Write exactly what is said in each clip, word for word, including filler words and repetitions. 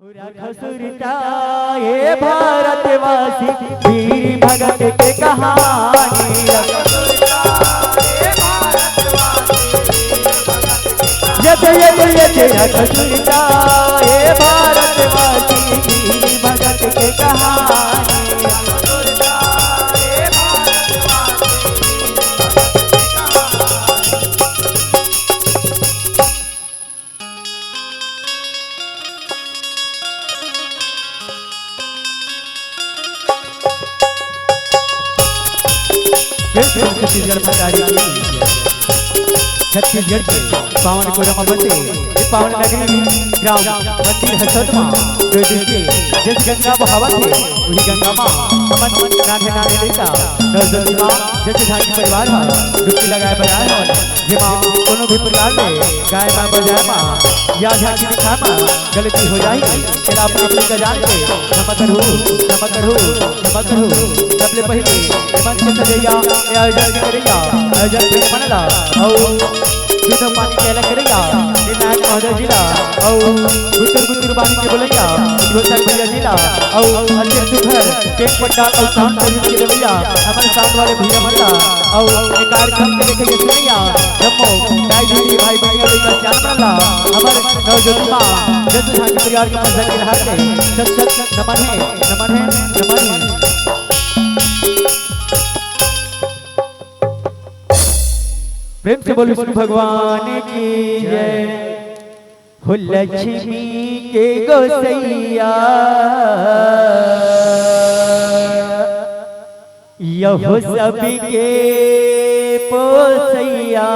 पूरा खसुरता ए भारतवासी, वीर भगत के कहानी। ये तो, ये तो, ये तेरा खसुरता ए भारतवासी, वीर भगत के कहानी। प्रेम से छत्तीसगढ़ महतारी की। छत्तीसगढ़ के पावन कोरबा बसे ये पावन नगरी ग्राम मंदिर हसौद मा जो दिन के जस गंगा बहावत हे, वही गंगा मा हमन नान्हे नान्हे लइका नवजोति मा जस झांकी परिवार हा डुबकी लगाए बर आए हवन। जेमा कोनो भी प्रकार ले गाए मा बजाए मा या झांकी दिखाए मा गलती हो जाही, तेला अपने अपने का जान के क्षमा करहू, क्षमा करहू, क्षमा करहू। सबले पहिले ये मंच के सजैया, ये आयोजन के करैया, आयोजक भैया मन ला, अउ दूध पानी के अलग करैया, निर्णायक महोदय जी ला, अउ गुतुर गुतुर बानी के बोलैया, उद्घोषक भैया जी ला, अउ अच्छे सुघर टेंट पंडाल अउ साउंड सर्विस के देवैया, हमर साउंड वाले भैया मन ला, अउ ये कार्यक्रम के देखे के सुनैया, जम्मो दाई दीदी भाई बहिनी लइका सियान मन ला, हमर नवजोति माँ जस झांकी परिवार के मर्दन के हाथ ले सत सत नमन हे, नमन हे, नमन हे। प्रेम से बोल विष्णु भगवान की जय। हो लक्ष्मी के गोसैया, यहो सबके पोसैया,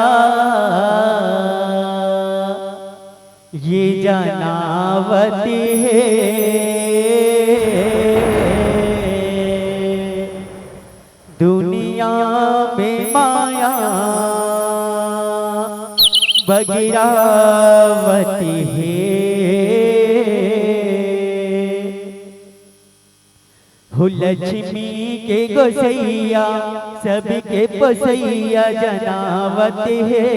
ये जनावती हे दुनिया में माया बगिरावती हे। हो लक्ष्मी के गोसैया, सबके पोसैया जनावत हे।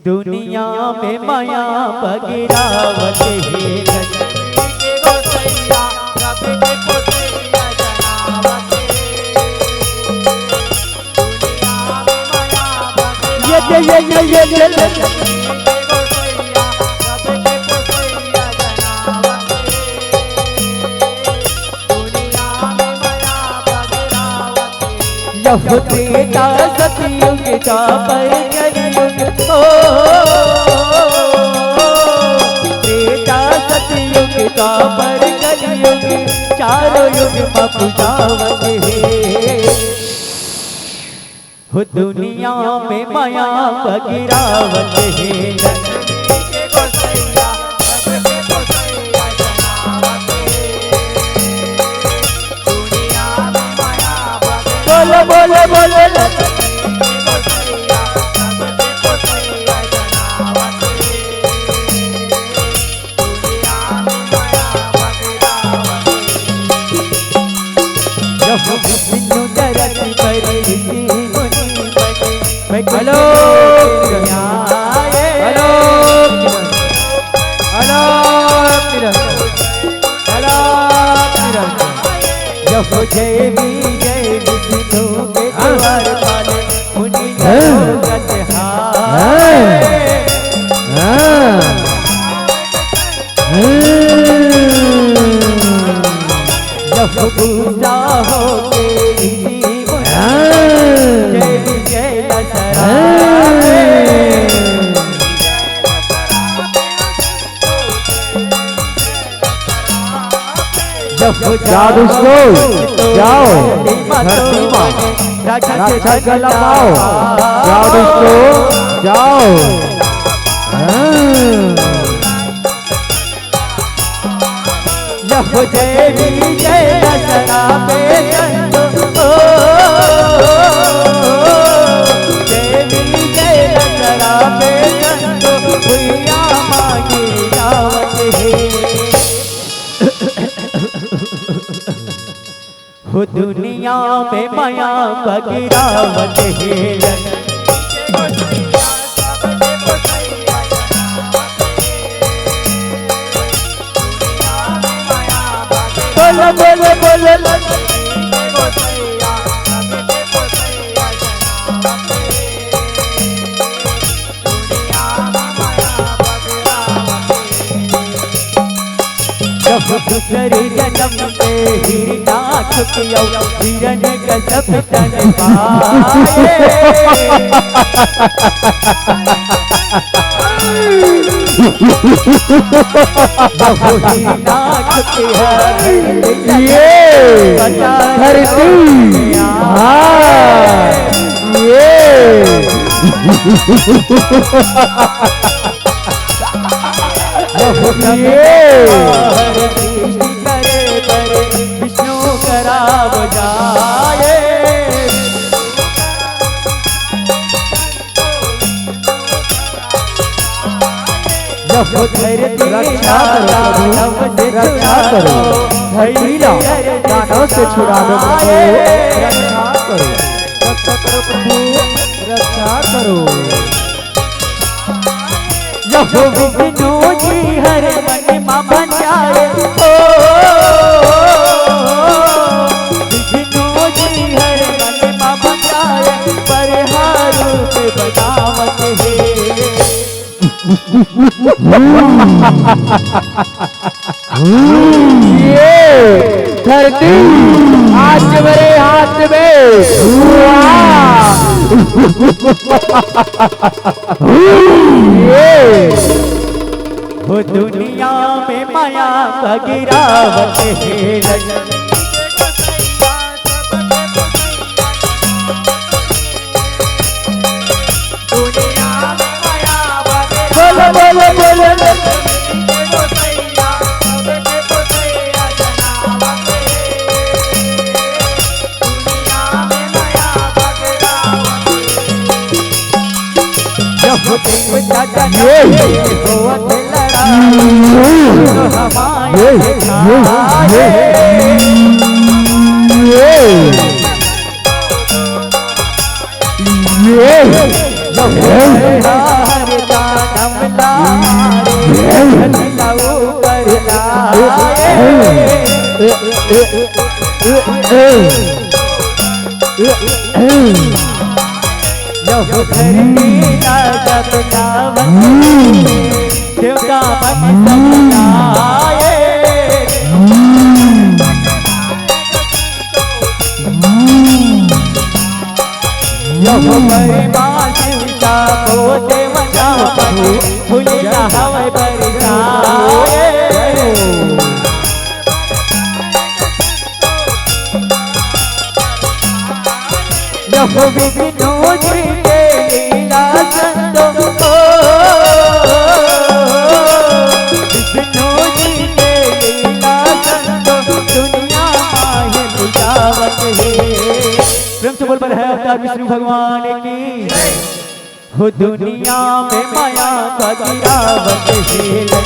दुनिया में माया बगिरावत हे। लक्ष्मी के गोसैया, सबके पोसैया जनावत हे। दुनिया में माया बगिरावत ये, ये, ये, ये, ये, ये, ये। लक्ष्मी के गोसैया, सबके पोसैया जनावत हे। यह त्रेता सतयुग द्वापर कलयुग हो, त्रेता सतयुग द्वापर कलयुग, चारों युग म पुजावत हे। हो दुनिया में माया बगिरावत हे। बोलो, बोलो, बोलो, लक्ष्मी। जब विष्णु दरस पर ऋषि मुनि बने। हेलो। हेलो। हेलो। हेलो। जब जय विजय विष्णु के हाँ। द्वारपाल मुनि हाँ। जगत हाय। हाँ। हाँ। हम्म। यह पूजा हो गई। हाँ। जय विजय दशहरा। हाँ। जब जाओ दोस्तों, जाओ। धरती माँ, रक्षा के गला पाओ। जाओ दोस्तों, जाओ। हाँ। यह जय विजय दशहरा पे संतो, ओ, जय विजय दशहरा पे संतो, भुइया मांगी जावत हे। हो दुनिया में माया बगिरावत हे। बोले बोले। जब दूसरे जन्म में हिरना छुपियो, हिरन गजब तन पाए। जब हिरना छुपियो, ये धरती, हाँ, ये। ये। विष्णु कराव जाए। जब धरती रक्षा करो प्रभु, रक्षा करो। धरती ला दानव से छुड़ा दो प्रभु, रक्षा करो। रक्षा करो प्रभु, रक्षा करो। यहो विष्णु जी हर मन मा बन जाए, ओ, विष्णु जी हर मन मा बन जाए, पर हारू से बनावत है। ये धरती आज मेरे हाथ में। वाह। ये हो दुनिया में माया भगिरावत है। बोलो, बोलो, बोलो, बोलो। जब देवता ये। होत लड़ाई, तो हमारे ये, ये, ये, ये। ये। जब हार दानव लाए, ये। लऊ पर लाए। यहो धरती ला जब जावत, देवता मन सब आए। यहो बरमाशिव का को देवता मन, फूल हवय बरसाए। यहो विष्णु जी के लीला संतो, विष्णु जी के लीला संतो, दुनिया माहे बुझावत है। प्रेम से बोल पर है अवतार विष्णु भगवान की। हो दुनिया में माया भगिरावत हेलन।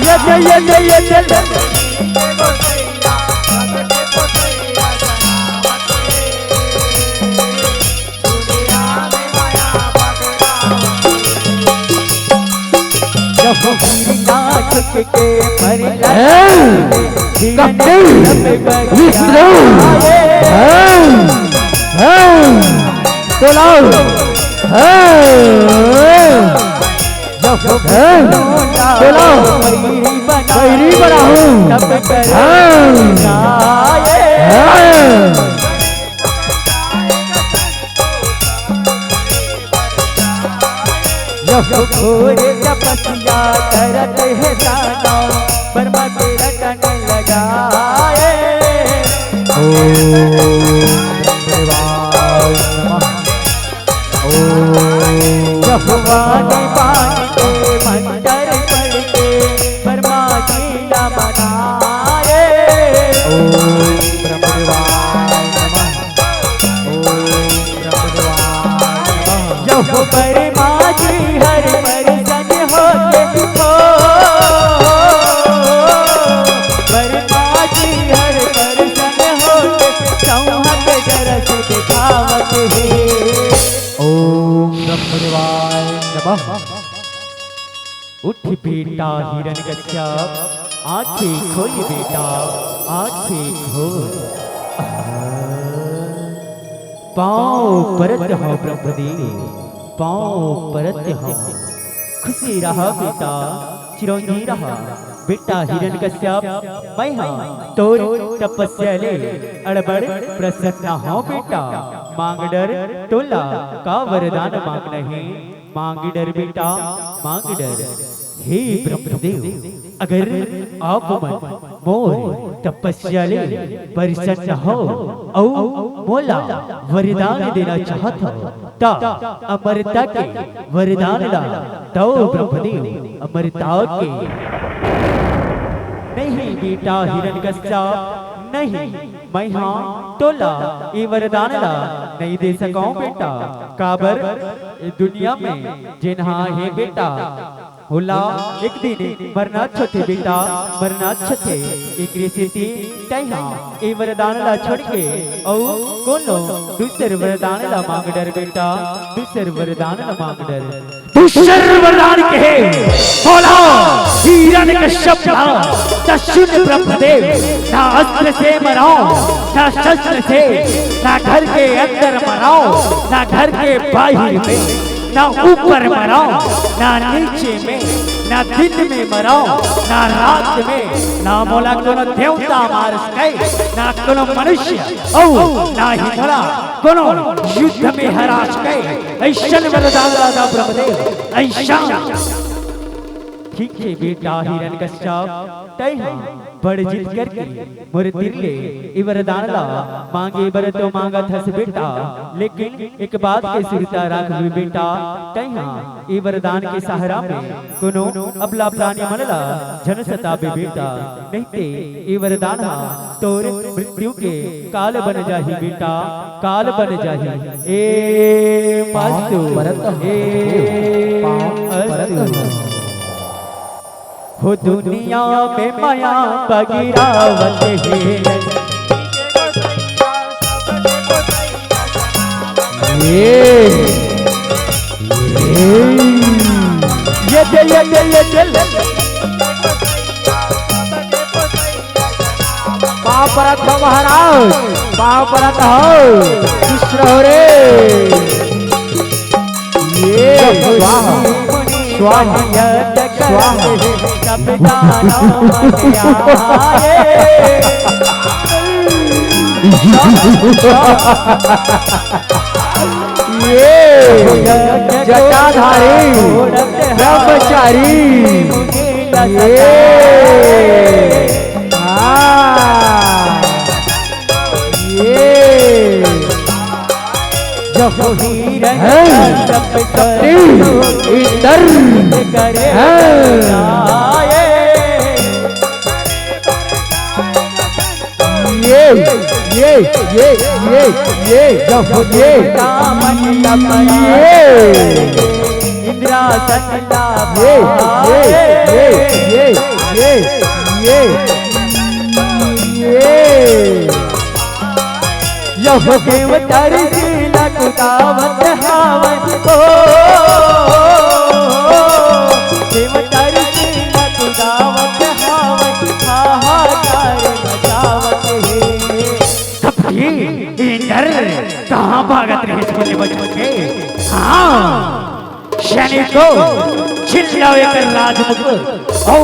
ये, ये, ये, ये, ये, ये। जब गिरना झुक के मर हैं? कपटी, विष्णु, हैं? हैं? बोलाओ, हैं? जब हैं? बोलाओ, बैरी बनाऊं, हैं? हैं? यह घोर तपस्या करत हे दानव, ब्रह्मा के रटन लगाए। ओम ब्रह्मदेवाय नमः। ओम यह वाणी बाण के मंत्र पढ़ के ब्रह्मा जी ला मनाए। ओम ब्रह्मदेवाय नमः। ओम ब्रह्मदेवाय नमः। यहो ब्रह्मा जी हर प्रसन्न होके हो, ब्रह्मा जी हर प्रसन्न होके चौहक दरस दिखावत हे। ओम ब्रह्मदेवाय उठ बेटा हिरण्यकश्यप, आंखें खोल बेटा, आंखें खोल। आह, पाँव परत हंव ब्रह्मदेव, पाँव परत हंव। खुशी रहा बेटा, चिरंजीव रहा। बेटा हिरण्यकश्यप, मैं हा तोर तपस्या ले अड़बड़ प्रसन्न हंव बेटा। मांग डर तोला का वरदान मांगना हे, मांग डर बेटा, मांग डर। हे ब्रह्मदेव, अगर आप मन मोर तपस्या ले प्रसन्न हो अउ मोला वरदान देना चाहत हो, त अमरता के वरदान ला दव ब्रह्मदेव, अमरता के। नहीं बेटा हिरण्यकश्यप, नहीं, मैं हा तोला ए वरदान ला नहीं दे सकंव बेटा। काबर ए दुनिया में जेन हा हे बेटा, ओला एक दिन मरना होथे बेटा, मरना होथे। एकरे सेती तैं हा ए वरदान ला छोड़ के अउ कोनो दूसर वरदान ला मांग डर बेटा, दूसर वरदान ला मांग डर। दूसर वरदान कहे, बोला हिरण्यकश्यप ला, त सुन ब्रह्मदेव, ना अस्त्र से मराओ, ना शस्त्र से, ना घर के अंदर मराओ, ना घर के बाहिर में, ना ऊपर मराओ, ना नीचे में, ना दिन में मराओ, ना रात में, ना मोला कोनो देवता मार सके, ना कोनो मनुष्य, अउ ना ही मोला कोनो युद्ध में हरा सके। अइसन वरदान ला दव ब्रह्मदेव, अइसन। ठीक हे बेटा हिरण्यकश्यप, तैं हा बड़ जिद करके मोर तीर ले ए वरदान ला मांगे बर तो मांगत हस बेटा, लेकिन एक बात के सुरता राखबे बेटा, तैं हा ए वरदान के सहारा में कोनो अबला प्राणी मन ला झन सताबे बेटा, नहीं ते ए वरदान हा तोर मृत्यु के काल बन जाही बेटा, काल बन जाही। ए पाँव मस्तु, परत हंव, ए पाँव परत अस्तु। हंव। हो दुनिया में मया बगिरावत हे। ये, ये, ये दे, ये दे, ये दे। पाँव परत हंव महाराज, पाँव परत हंव, खुश रहो रे। ये स्वाहा, स्वाहा, स्वाहा। ये जटाधारी ब्रह्मचारी। ये, हाँ। ये जो हीरन हैं। इधर हैं। ये, ये, ये, ये, ये, जब ये, ये, इंद्रासन ये, ये, ये, ये, ये, ये, ये। यह देवतर शीला कुदावत हावन को, देवतर शीला कुदावत हावन, हाहाकार मचावत हे। कपटी, इंदर, कहाँ भागत रहे स्कूल बचपन के? हाँ। शनि को छिन लो एकर राजमुकुट। ओ,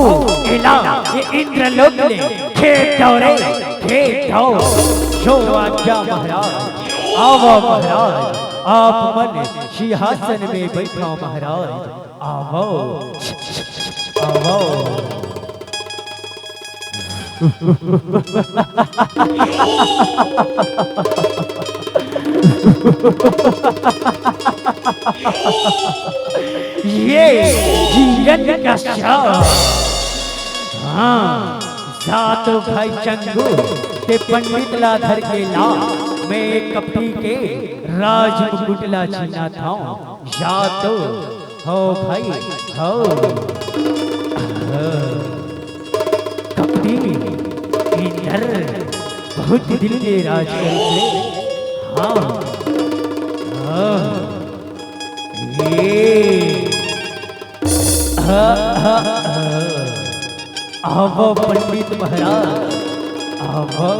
एला, ये इंद्रलोक ले, खेत दौरे, खेत दौ। जो आज्ञा महाराज, आवा महाराज, आप मन सिंहासन में बैठो महाराज, आवो, आवो। ये जीवन का श्राप। हाँ, जा तो भाई चंगू, ते पंडित ला धर के ला, मैं कपटी के राजमुकुट ला छीना था। जा तो हो भाई, हो। कपटी, इंदर, बहुत दिल के राज करते। हाँ, हाँ, ये, आवो पंडित महाराज, आवो।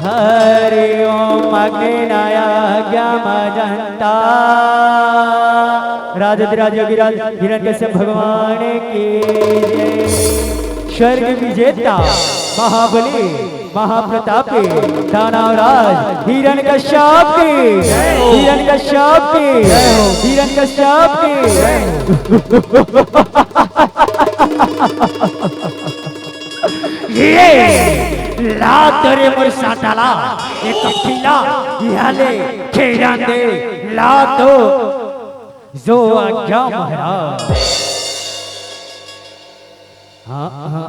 हरि ओम। आज्ञा आज्ञा मजंता। राजाधिराज योगीराज हिरण्यकश्यप भगवान की जय। स्वर्ग विजेता महाबली महाप्रतापी दानवराज हिरण्यकश्यप की, हिरण्यकश्यप की, हिरण्यकश्यप की। ये ला तोरे मोर साटाला, एक पीला, इहाले खेलान दे, ला तो जो आज्ञा महाराज। हाँ, हाँ।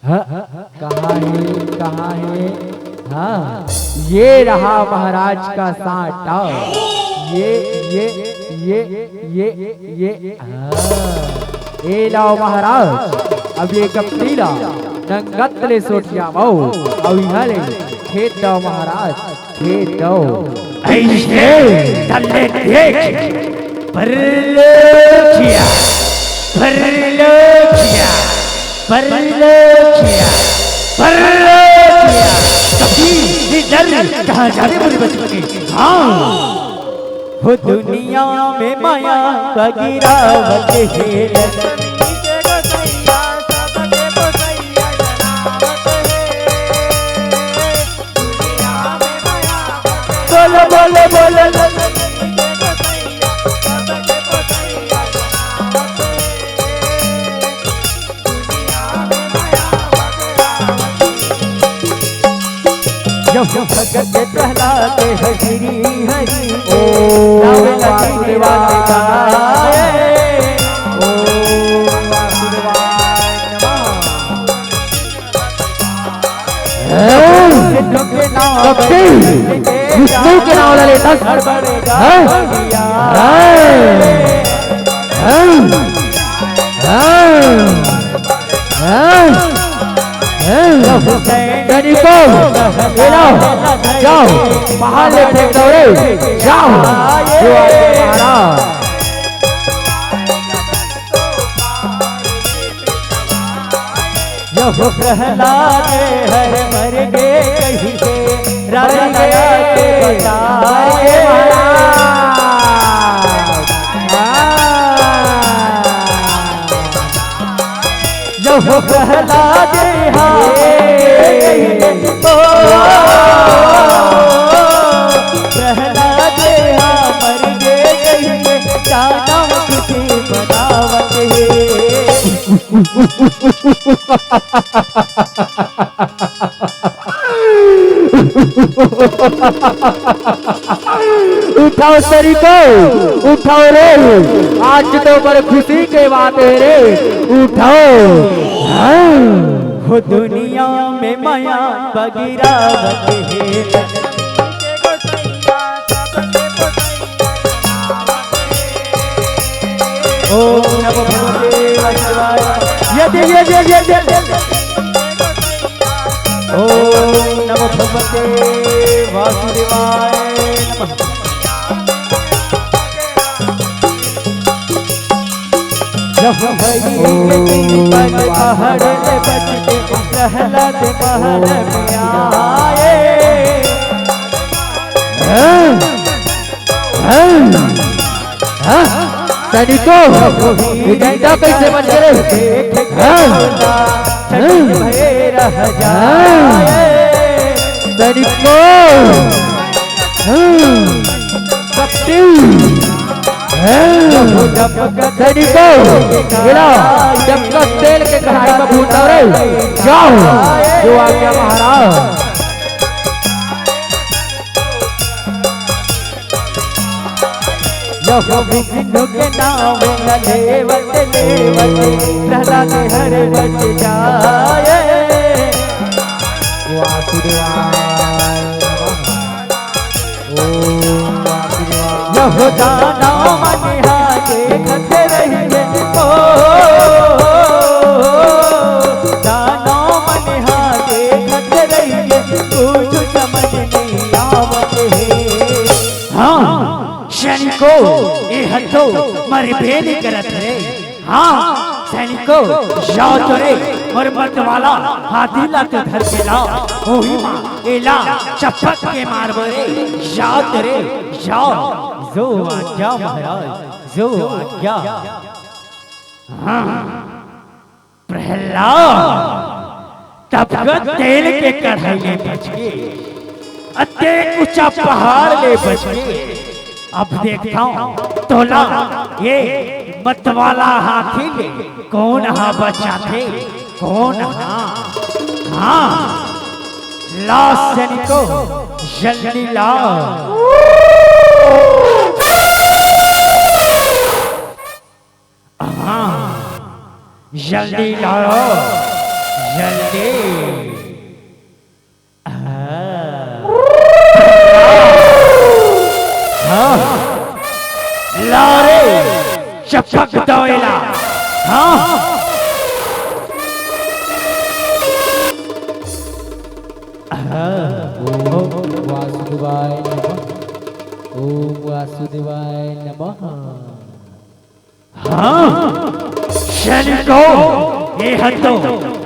हाँ, कहाँ है, कहाँ है? हाँ, ये रहा महाराज का साटा। ये, ये, ये, ये, ये, हाँ। ए लाओ महाराज, अब ये कपटीला नंगत ले सोटिया मऊ, अब यहाँ ले खेत दो महाराज। ये दो। ऐसे तले देख, परलोकिया, परलोकिया, परलोकिया, परलोकिया। कभी इधर कहाँ जाते बोले बचपन के? हाँ। हो दुनिया में माया बगिरावत है। बोलो, बोलो, बोलो, बोलो। जब भगत प्रहलाद हरि हरि ओ राम लखन वासुदेवाय। ओ वासुदेवाय नमः। सिद्धों के नाम कपटी, विष्णु के नाम ले लेता। हड़बड़ हैं? हैं? हैं? हैं? हैं? हैं? सैनिकों, ये लो, जाओ, बाहर ले फेंक दो रे, जाओ। जो आगे महाराज। यह प्रहलाद हर मर गे कहि के राजा के बताए। हाँ। यह प्रहलाद हाँ मर गे कहि के, ओ प्रहलाद हाँ मर गे कहि के, दानव खुशी मनावत हे। उठाओ सरीको, उठाओ रे, आज तो बड़ खुशी के बात हे रे, उठाओ। हाँ। हो दुनिया में माया बगिरावत हे। ओम नमो भगवते वासुदेवाय। ये दे, ये दे, ये दे। ओम नमो भगवते वासुदेवाय नमः। जब हरि के तीन पग पहाड़ ले बच के, प्रहलाद महल में आए। हैं? हैं? हाँ? सैनिकों, ये जिंदा कैसे बच गए? हाँ? हाँ? हाँ? सैनिकों, हाँ? शक्ति, हाँ? सैनिकों, ये लो, जब का तेल के कढ़ाई में भून दो रे, जाओ, जो आज्ञा महाराज। यह विष्णु के नाम लेवत लेवत प्रहलाद हर बच जाए। वासुदेवाय नमः। ओम वासुदेवाय। यह दानव मन हा देखत रहिए, ओ दानव मन हा देखत रहिए, कुछ समझ नहीं आवत हे। हाँ, सैनिकों, ये हटो, मरबे नइ करत रे। हाँ, सैनिको, जाव तो रे, मोर मत वाला हाथी ला तो धर के लाव, ओही मा एला चपक के मारबो रे, जाव तो रे, जाव। जो आज्ञा महाराज, जो आज्ञा। हाँ, प्रहलाद, तब का तेल के कढ़ाई ले बच के, अतेक ऊंचा पहाड़ ले बच के, अब देखथंव तोला, ये मतवाला हाथी ले कोन हा बचाथे, कोन हा? हाँ, लाव सैनिको, जल्दी लाव। हाँ, जल्दी लाव, जल्दी। हाँ। हाँ। लाव रे, चपक दव एला। हाँ। हाँ। ओम वासुदेवाय नमः। ओम वासुदेवाय नमः। हाँ, सैनिको, ये ह तो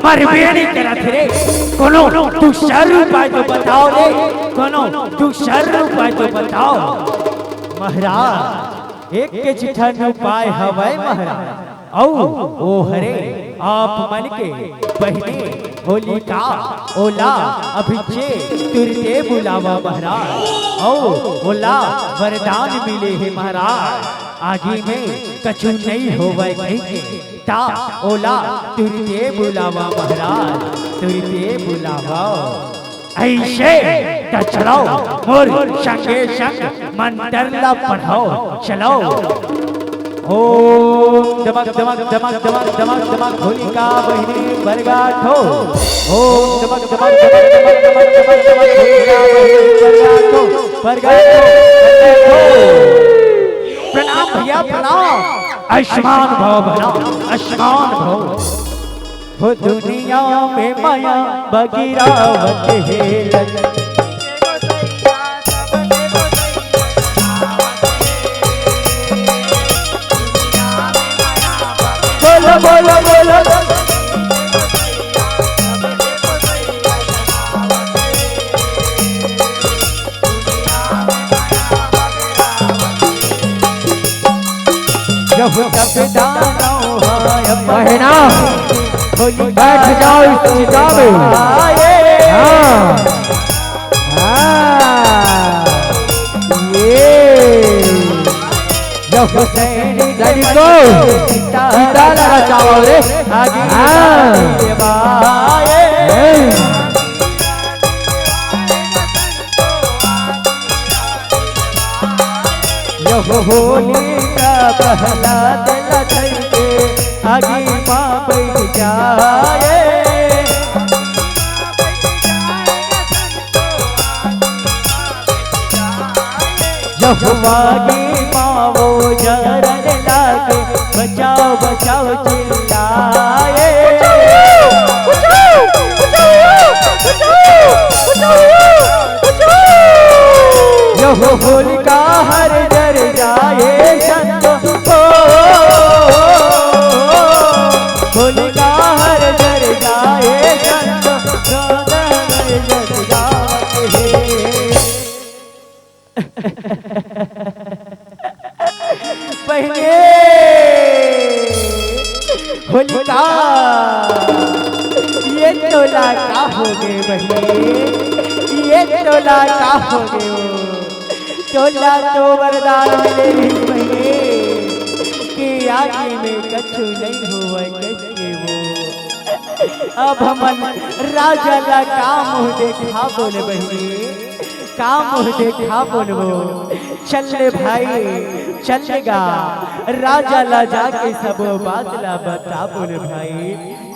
मरबे नइ करत रे। कोनो दूसर उपाय तो बताव रे, कोनो दूसर उपाय तो बताव। महाराज, एक ठन उपाय हवय महाराज, अउ ओ हरे आप मन के बहिनी होलिका, ओला अभिचे तुरते बुलावा महाराज, अउ ओला वरदान मिले हे महाराज। आगी में कछु नइ होवय कहिके, ता ओला तुरते बुलावा महाराज, तुरते बुलावा। अइसे त चलो, मोर संगे संग मंत्र ला पढ़ो, चलो। ओम दमक दमक दमक दमक दमक दमक होलिका बहिनी बरगाठो। ओम दमक दमक दमक दमक दमक दमक दमक होलिका बहिनी बरगाठो, बरगाठो, बरगाठो। प्रणाम भैया, प्रणाम। आयुष्मान भव भैया, आयुष्मान भव। हो दुनिया में माया बगिरावत हे लग। बोलो, बोलो, बोलो। यहू सब दानव है अपना। बहिना, होली बैठ जाओ इस चिता में। आए। हाँ। हाँ। ये। यहू सैनिक सैनिकों, चिता चिता लगा चावल रे। आगे हाँ। आए। हैं। यहू होलिका प्रहलाद ला धर के आगी मा बइठ जाए। यहू आगी मा वो जरन लागे, बचाओ, बचाओ चिल्लाए। यहू होलिका हर जर जाए संतो, ओ, होलिका हर जर जाए संतो, गाना जर जावत हे। बहिनी, होलिका, ये तोला का होगे बहिनी, ये तोला का होगे वो? तोला तो वरदान मिले रहिस बहिनी कि आगी में कछु नहीं होवय कहिके वो। अब हमन राजा ला का मुंह देखाबो ले बहिनी, का मुंह देखाबो ले वो। चल ले भाई, चल ले गा, राजा ला जाके सबो बात ला बताबो ले भाई।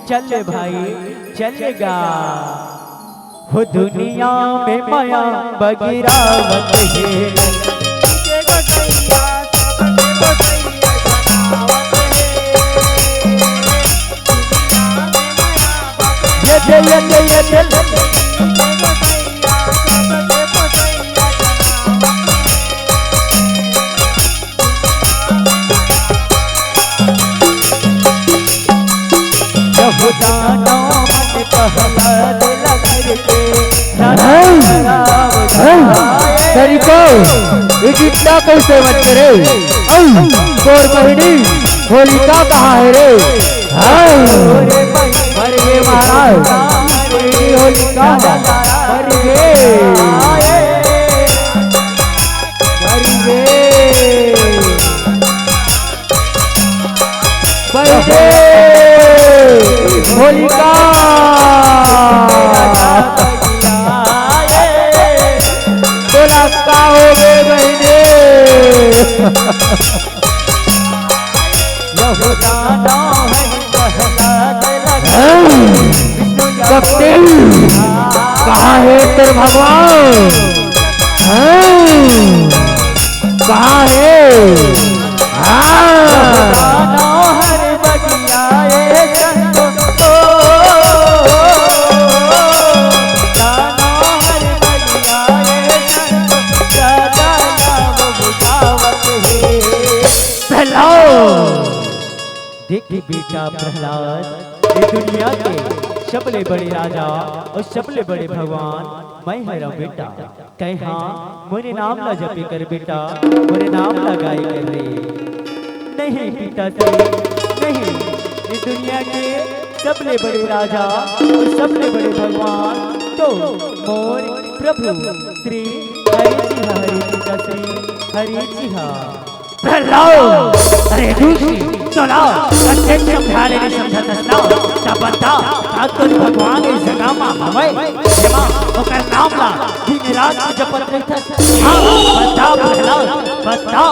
चल ले भाई, चल ले गा। हो दुनिया में माया बगिरावत हे। ये दे, ये दे, ये दे। ये गीत ला कइसे बन के रे? अउ तोर बहिनी होलिका कहाँ हे रे? हाँ। अरे ये महाराज, ये होलिका, अरे ये, अरे ये। बहिनी होलिका। बोला का हो गे बहिनी? कहाँ हे तेरे भगवान? हाँ। कहाँ हे? हाँ। प्रहलाद। देख बेटा प्रहलाद, ये दुनिया के सबले बड़े राजा अउ सबले बड़े भगवान मैं हरंव बेटा। तैं हा मोरे नाम ला जपे कर बेटा, मोरे नाम ला गाए कर रे। नहीं पिताश्री, नहीं, ये दुनिया के सबले बड़े राजा अउ सबले बड़े भगवान तो मोर प्रभु श्री हरि जी हा हरे पिताश्री, हरि जी हा। प्रहलाद, अरे दूसरी, तोला अतेक समझा ले, नहीं समझत हस ना, त बता, का तोर भगवान इस जगह मा हवय, जेमा ओकर नाम ला दिन रात जपत रहिथस? हाँ, बता प्रहलाद, बता।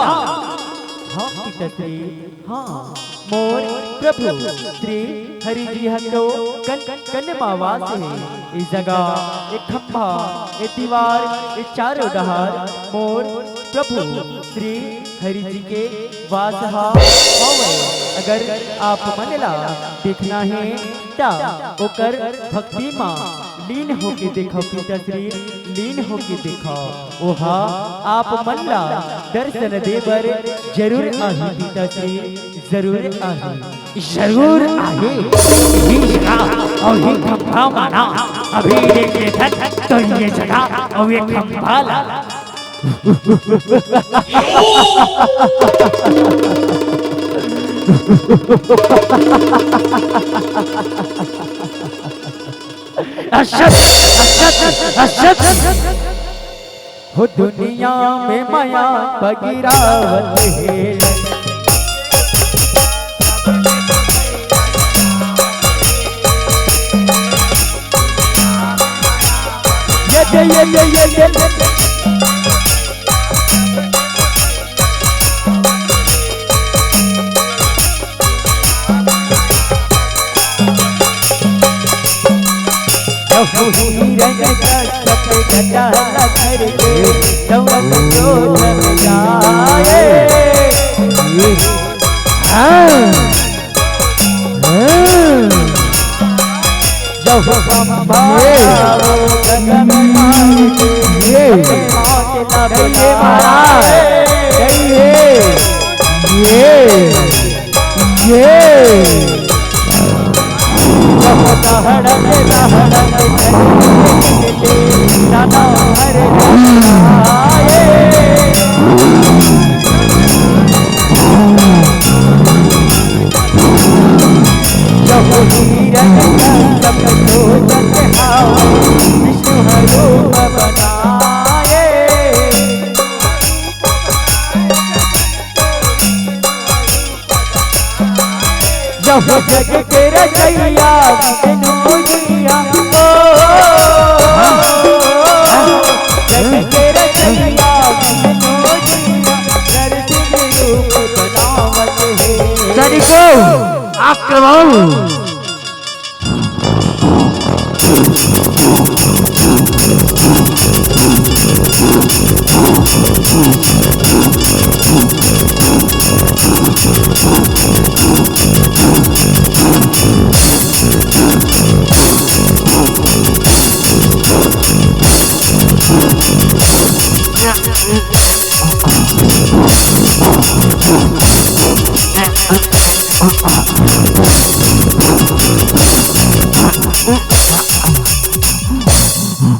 हाँ, पिताश्री, हाँ, मोर प्रभु श्री हरि जी ह तो कन, कन मा वास हे। ए जगह, ए खंभा, ए दीवार, ए चारों डहार मोर प्रभु श्री हरि जी के वास ह हवय। अगर आप मन ला देखना हे, त ओकर भक्ति मा लीन होके देखव पिताश्री, लीन होके देखव। ओहा आप मन ला दर्शन दे बर जरूर आही पिताश्री, जरूर आही। जरूर आही। ये जगह अउ ये खंभा मा ना, अभी देख लेथन तो ये जगह अउ ये खंभा ला। अशत, अशत, अशत। हो दुनिया में मया पगिरावत हे। ये, ये, ये। जहु हिरण्यकश्यप जटा ला धर के दौड़त क्रोध में जाए। हाँ। हाँ। जहु संभारो गगन माई के ये। मौत न ये महाराज। बुलाए। ये। ये। ये। जब जग के रचैया विष्णु जिया, ओ, जग के रचैया विष्णु जिया, नरसिंह रूप बनावत हे। सैनिको, आक्रमण।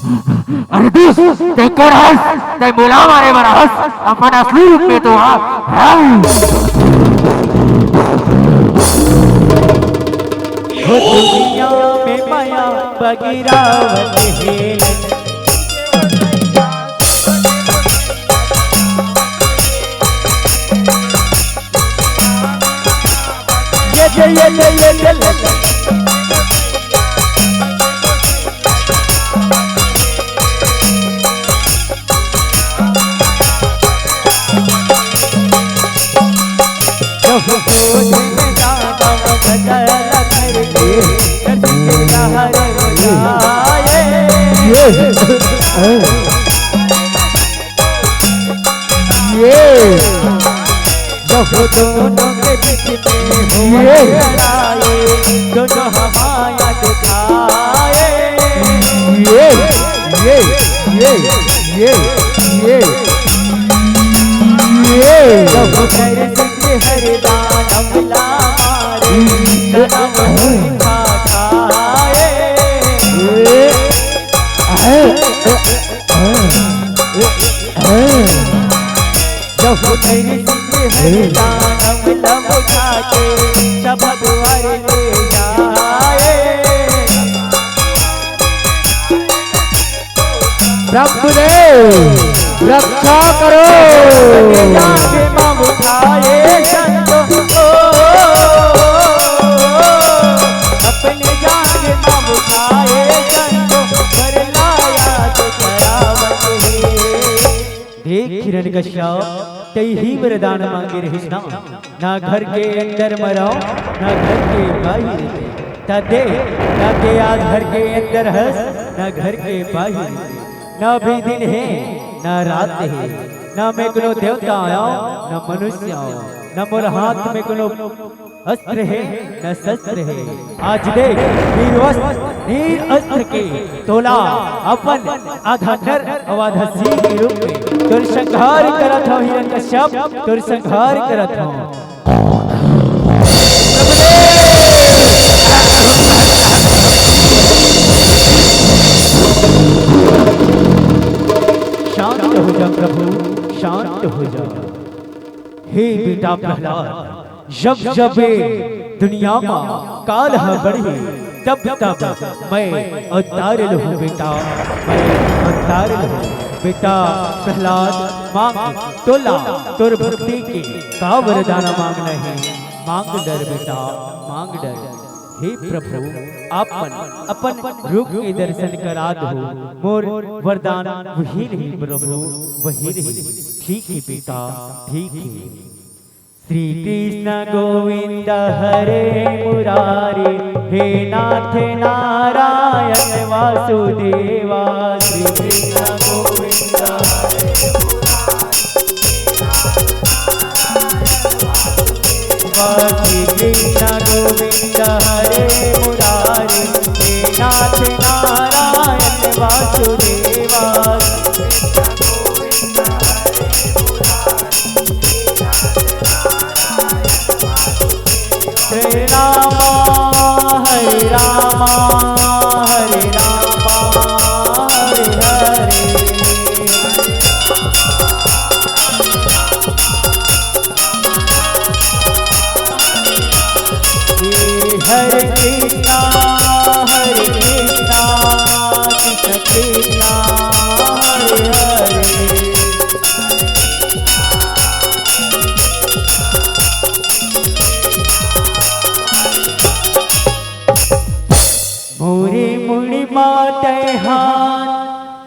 अरे दुष्ट, तैं कोन हस? तैं मोला मारे बर हस? अपन असली रूप में तो आ। हाँ। हो दुनिया में माया बगिरावत हे। ये, ये, ये, ये, ये, ये, ये। जब बोझ में दानव बदल करके, दर्द के लहर बुझाए। ये, ये। जब दोनों के बीच में हो ये। लड़ाई, दोनों हमाया दिखाए। ये, ये, ये, ये, ये, ये। जब घर से हर दानव ला मारे, दानव उनका खाए। ये। जब तेरी सिंह है दानव लब उठा के सब द्वार ले जाए। प्रभु देव रक्षा करो। अपने जांघ में उठाए शंख को, अपने जांघ में उठाए शंख को, पर लाया तो करावत है। देख हिरण्यकश्यप, तैं ही वरदान मांगे रहिस ना, ना घर के अंदर म रहो, ना घर के बाहिर। त देख, ना तैं आज घर के अंदर हस, ना घर के बाहिर। ना अभी दिन हे, ना रात हे, ना मैं कोनो देवता आयो, ना मनुष्य आयो, ना मोर हाथ में कोनो अस्त्र हे, न शस्त्र हे। आज देख, निर्वस्त्र, निरअस्त्र के तोला अपन आधा नर अउ आधा सिंह के रूप में तोर संहार करत हंव हिरण्यकश्यप, तोर संहार करत हंव। शांत हो जा प्रभु, शांत हो जा। हे बेटा प्रहलाद, जब जब ये दुनिया मा काल ह बढ़ही, तब तब मैं अवतार लहूं बेटा, मैं अवतार लहूं। बेटा प्रहलाद, मांग तोला तोर भक्ति के का वरदान मांगना हे, मांग डर बेटा, मांग डर। हे प्रभु, आपन अपन रूप के दर्शन करा दो, मोर वरदान वही रही प्रभु, वही रही। ठीक हे बेटा, ठीक हे। श्री कृष्ण गोविंद हरे मुरारी, हे नाथ नारायण वासुदेवा। श्री कृष्ण गोविंद हरे मुरारी, श्री कृष्ण गोविंद हरे मुरारी, हे नाथ नारायण वासुदेवा। हरे रामा, हरे रामा, हरे रामा, हरे हरे। हरे कृष्णा, हरे कृष्णा, कृष्ण कृष्णा, हरे हरे। मोरे मुड़ी मा तैं हाथ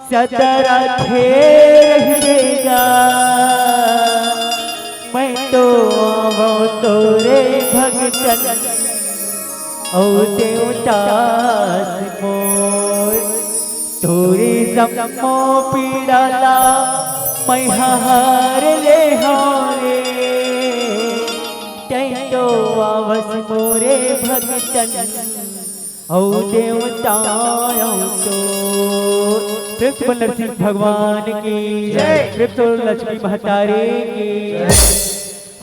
सदा रखे रहिबे गा। मैं तो आवंव तोरे भगतन अउ देवदास मोर। तोरे जम्मो पीड़ा ला मैं हर ले हंव रे। तैं तो आवस मोरे भगतन अउ देवता अउ तो। प्रेम से बोल नरसिंह भगवान की जय। प्रेम से बोल लक्ष्मी महतारी की।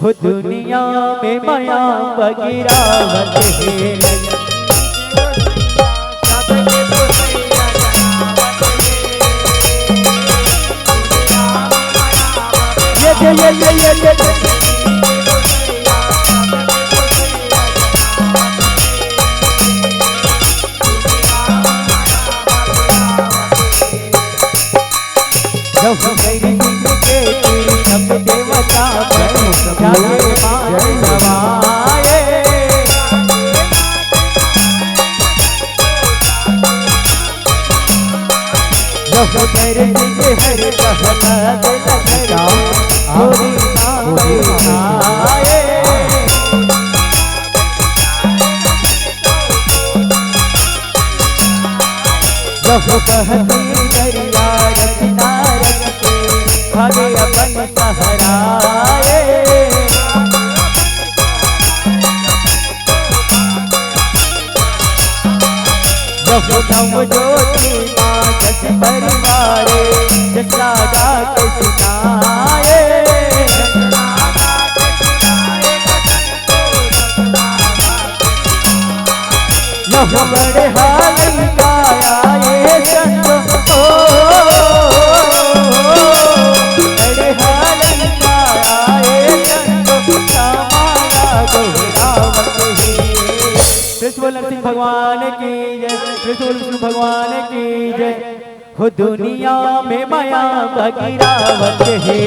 हो दुनिया में माया बगिरावत हे। ये, ये, ये, ये। जब मेरी जिंदगी के सब देवता बन जाए मान नवाए। जब मेरे दिल हर कहला दिल लगा, होरी नाम आए। जब बहती दरिया रचना रच के, भागे अपन सहराए। जब नव ज्योति माँ जस परिवारे, जस रागा के सुनाए। यह बड़े हाल का आए संत, ओ, बड़े हाल का आए संत, श्यामा यादव रावत हे। प्रेम से बोल नरसिंह भगवान की जय, प्रेम से बोल विष्णु भगवान की जय। हो दुनिया में माया बगिरावत हे।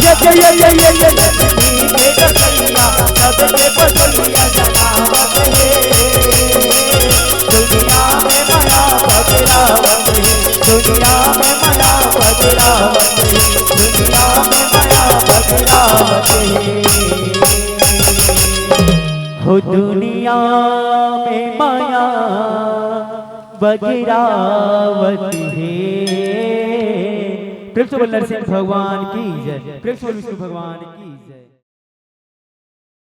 ये, ये, ये, ये, ये, ये, ये, ये, सबके बदलिया जगावत हे। दुनिया में माया बगिरावत हे, दुनिया में माया बगिरावत हे, दुनिया में माया बगिरावत हे। हो दुनिया में माया बगिरावत हे। प्रेम से बोल नरसिंह भगवान की जय, प्रेम से बोल विष्णु भगवान की जय।